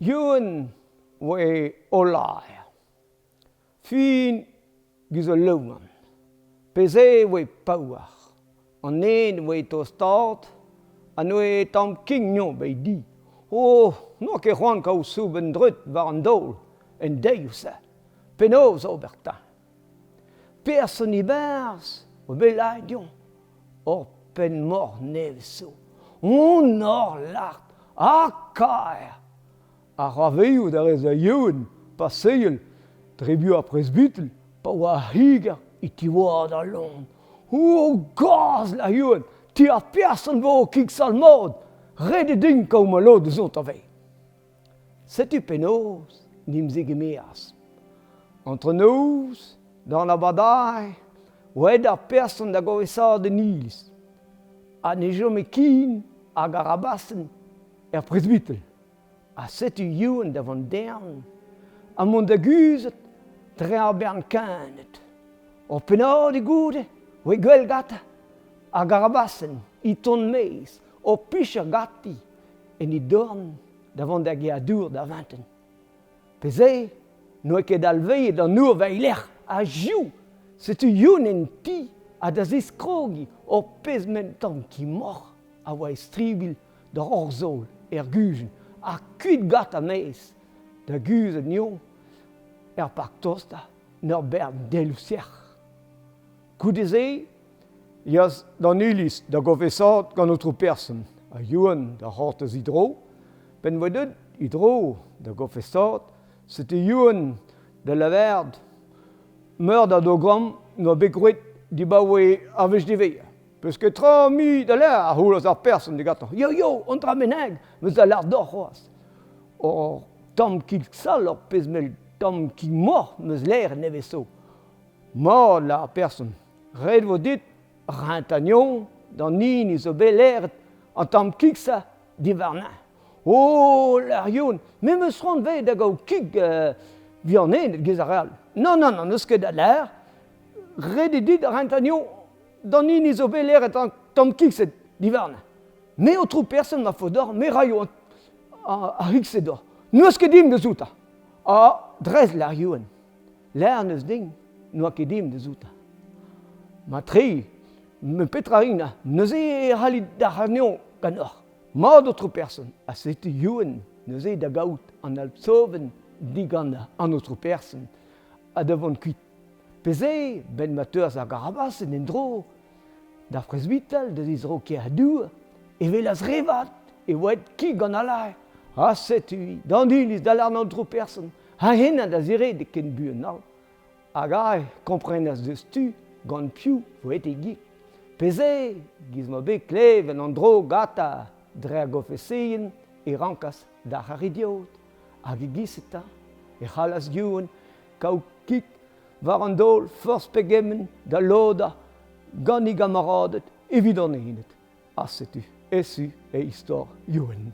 Youenn 'oa o laer. Fin giz ul loen. Pezh e voe paour. An den 'voe tostaat ha n'oe tamm kign bet di. Oh, n'oa ket c'hoant kaout soubenn dreut war an daol en deizioù-se. Penaos ober 'ta? Person e-barzh oa bet lâret deomp hor penn-moc'h nevez zo. Hon hor lart ha kaer! Ar c'hoarvezioù da rez da Youenn paseal dre biv ar presbital pa oa ar c'higer e tiwad al loen. O gaz, la Youenn, ti ar person 'vo kig sall mat, ret eo din kaout ma lod eus outañ 'vez. Setu penaos 'n em zegemeras. Antronoz, d'an abardaez, oa aet ar person da govesaat en iliz ha ne chome ken hag ar rabasenn er presbital. Ha setu Youenn da vont dezhañ ha mont da guzhat dre ar bern kened. Ur pennadig goude 'voe gwell gantañ ar garabasenn e tont maez o picher ganti en he dorn da vont da Geadour da vintin. Pe-se n'oa ket alveet an our war-lerc'h ha jiv setu Youn en ti ha da ziskrogiñ ur pezh menn-tamm ki-moc'h a oa e-stribilh d'ur orzol er gumun ha kuit gantañ maez da guzhat anezhañ er park tostañ en ur bern delioù sec'h. Goude-se e yeas d'an iliz da govesaat gant aotrou person ha Youenn da c'hortoz e dro. P'en voe deuet e dro da gofesaat, setu Youenn da lavaret meur da dogramm n'oa bet graet dibaoe ar wech diwezhañ. Peus ket tra mui da lâr, a c'houlas ar person digantañ. Yo, yo, un dra bennak 'm eus da lâr deoc'h c'hoazh. Ur tamm kig-sall, ur pezh mell tamm kig-moc'h 'm eus laeret nevez zo. Mat, lâr ar person, ret 'vo dit rentañ anezhañ d'an hini zo bet laeret an tamm kig-se diwarnañ. Oh, lâr Youn, me 'm eus c'hoant 'vez da gaout kig vihanennet giz ar re all. Nann, nann, nann, n'eus ket da lâr. Ret eo dit rentañ anezhañ d'an hini zo bet laeret an tamm kig-se diwarnañ. Me, aotrou person, ma faot deoc'h, me raio ar c'hig-se deoc'h. N'eus ket dimp deus outañ. Ha dres, lâr Youenn. Lâr n'eus den n'oa ket dimp deus outañ. Matre, petra 'rin neuze e c'hallit d'ar anezhañ ganeoc'h. Mat, aotrou person, ha setu Youenn neuze da gaout an alpsovenn digant an aotrou person ha da vont kuit. Pe-se, 'benn ma teuas ar garabasenn en-dro d'ar presbital da zizro Kerdour, e welas re vat e oa aet kig gant al laer. Ha setu-hi d'an iliz da lâret an aotrou person, ha hennañ da zeredek ken buan all. Hag aze komprenas diouzhtu gant piv 'vo aet e gig. Pe-se, 'giz ma bet klevet an dro gantañ dre ar gofeseien, e rankas d'ar c'haridiod. Hag e-giz eta e c'hallas Youenn kaout kig war an daol forzh pegement da lodañ gant e gamaraded evit an ened. Ha setu echu e istor Youenn.